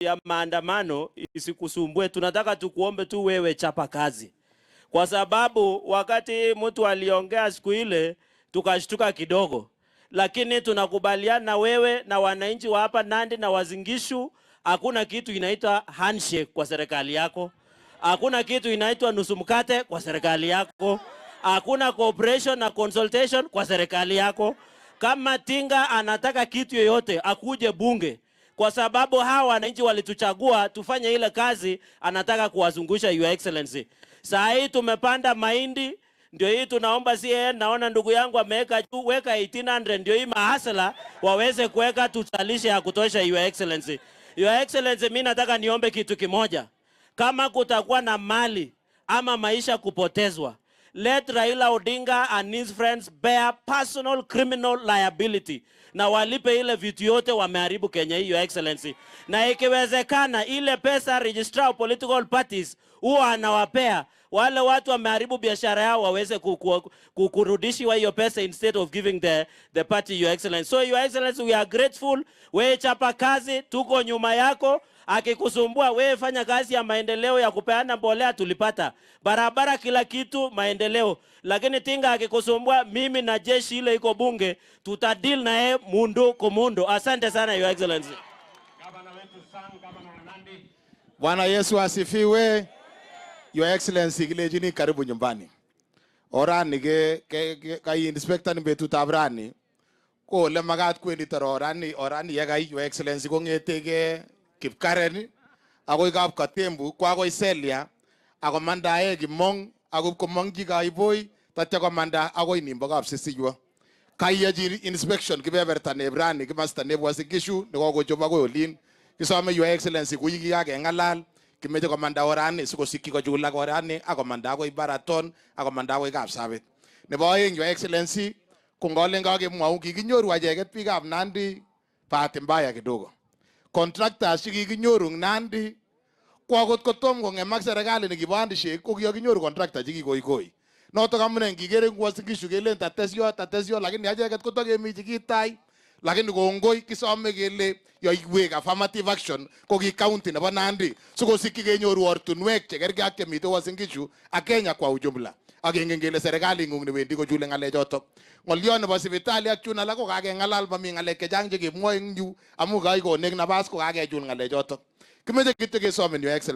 Ya maandamano isikusumbue. Tunataka tukuombe tu wewe chapa kazi, kwa sababu wakati mtu aliongea siku ile tukashtuka kidogo, lakini tunakubaliana wewe na wananchi wa hapa Nandi na Uasin Gishu, hakuna kitu inaitwa handshake kwa serikali yako, hakuna kitu inaitwa nusu mkate kwa serikali yako, hakuna cooperation na consultation kwa serikali yako. Kama Tinga anataka kitu yoyote akuje bunge, kwa sababu hawa wananchi walituchagua tufanye ile kazi, anataka kuwazungusha, Your Excellency. Saa hii tumepanda mahindi, ndio hii tunaomba CAN, naona ndugu yangu ameweka juu, weka 1800 ndio hii mahasla waweze kuweka tutalishe ya kutosha, Your Excellency. Your Excellency, mimi nataka niombe kitu kimoja. Kama kutakuwa na mali ama maisha kupotezwa, let Raila Odinga and his friends bear personal criminal liability na walipe ile vitu yote wameharibu Kenya hii, Your Excellency. Na ikiwezekana ile pesa registrar of political parties huwa anawapea wale watu wameharibu biashara yao waweze kurudishiwa hiyo pesa instead of giving the party, Your Excellency. So, Your Excellency, we are grateful. Wewe chapa kazi, tuko nyuma yako. Akikusumbua wewe fanya kazi ya maendeleo ya kupeana mbolea, tulipata barabara, kila kitu maendeleo. Lakini Tinga akikusumbua, mimi na jeshi ile iko bunge tutadeal na yeye mundu kumundu. Asante sana, Your Excellency. Gavana wetu Sang, gavana wa Nandi. Bwana Yesu asifiwe. Your Excellency, kilechini karibu nyumbani. Orani ke kai inspector ni betutab rani ko ole makat kwendi orani orani yekai, Your Excellency, kong'eteke Kipkaren akoi Kapkatembu ko akoi Selia akomandae Kimong ako komongchi Kaiboi tatya komanda akoi nimbo Kapsisiwa. Kaiyochi inspection kebeberta neb rani kimasta neb Uasin Gishu nekokochob akoi olin. Kisome, Your Excellency, kou kikakeng'alal kimeche komanda orani sikosikyi kochulak orani akomanda akoi Baraton akomanda akoi Kapsabet. Nebo aeng, Your Excellency, ko ngolen kakemwoun kikinyoru acheket biikab Nandi bahati mbaya kidogo. Contractors chekikinyoru eng Nandi ko akot kotom kong'emak serikali nekibo handshake ko kikakinyoru contractor chekikoikoi. Notok amune ngikere eng Uasin Gishu kelen tatesyo tatesyo, lakini acheket kotakemi chikitai. Lakini kongoi kisome kele yoiwek affirmative action ko ki county nebo Nandi sikosikyi kenyoru ortinwek chekergei ak chemiten Uasin Gishu ak Kenya kwa ujumla. Ak kengen kele serikaling'ung newendi kochule ng'alechotok. Ng'olyo nebo sipitali ak chun alak ko kakeng'alal, mami ng'alek chechang chekemwoe eng yu amu kaikonek nabas ko kakechul ng'alechotok. Kimeche kityo kesomin, Your Excellency.